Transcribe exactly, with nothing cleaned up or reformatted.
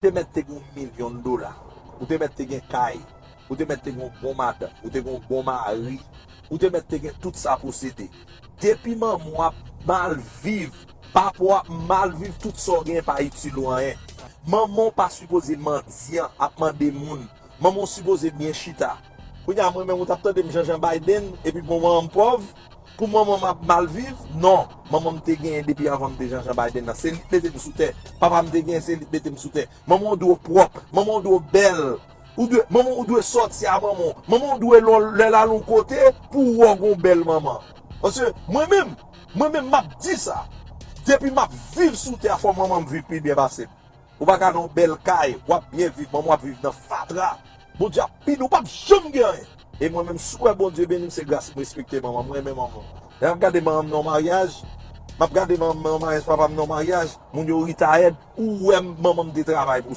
te mèt te gen yon milyon dola, ou te mèt te gen kay, ou te mèt te gen yon bon madanm, ou te gen yon bon mari, ou te mèt te gen tout sa posede. Depi manman w ap mal viv, papa w ap mal viv, tout sa w genyen pa itil ou anyen. Manman w pa sipoze mandyan ap mande moun. Manman w sipoze byen chita. Kounye a mwen menm ou t ap tande m Jean Jean Biden epi bon manman m pòv, pou manman m ap mal viv? Non, manman m te genyen depi anvan m te Jean Jean Biden nan. Se li k mete m sou tè. Papa m te genyen, se li k mete m sou tè. Manman w dwe w pwòp, manman w dwe w bèl. Ou dwe, manman w dwe sòti a manman w. Manman w dwe lè l al yon kote pou w wè w gon bèl manman. Paske mwen menm, mwen menm m ap di sa. Depi m ap viv sou tè a, fò manman m viv pi byen pase m. Ou pa ka nan yon bèl kay, w ap byen viv, manman w ap viv nan fatra. Bondye ap pini, ou p ap janm gen anyen. E mwen menm, si w wè Bondye beni m, se gras m respekte manman m, mwen renmen manman m. Lè m ap gade manman m nan yon maryaj, m ap gade manman m nan yon maryaj, papa m nan yon maryaj, moun yo retayèd, ou wè manman m te travay pou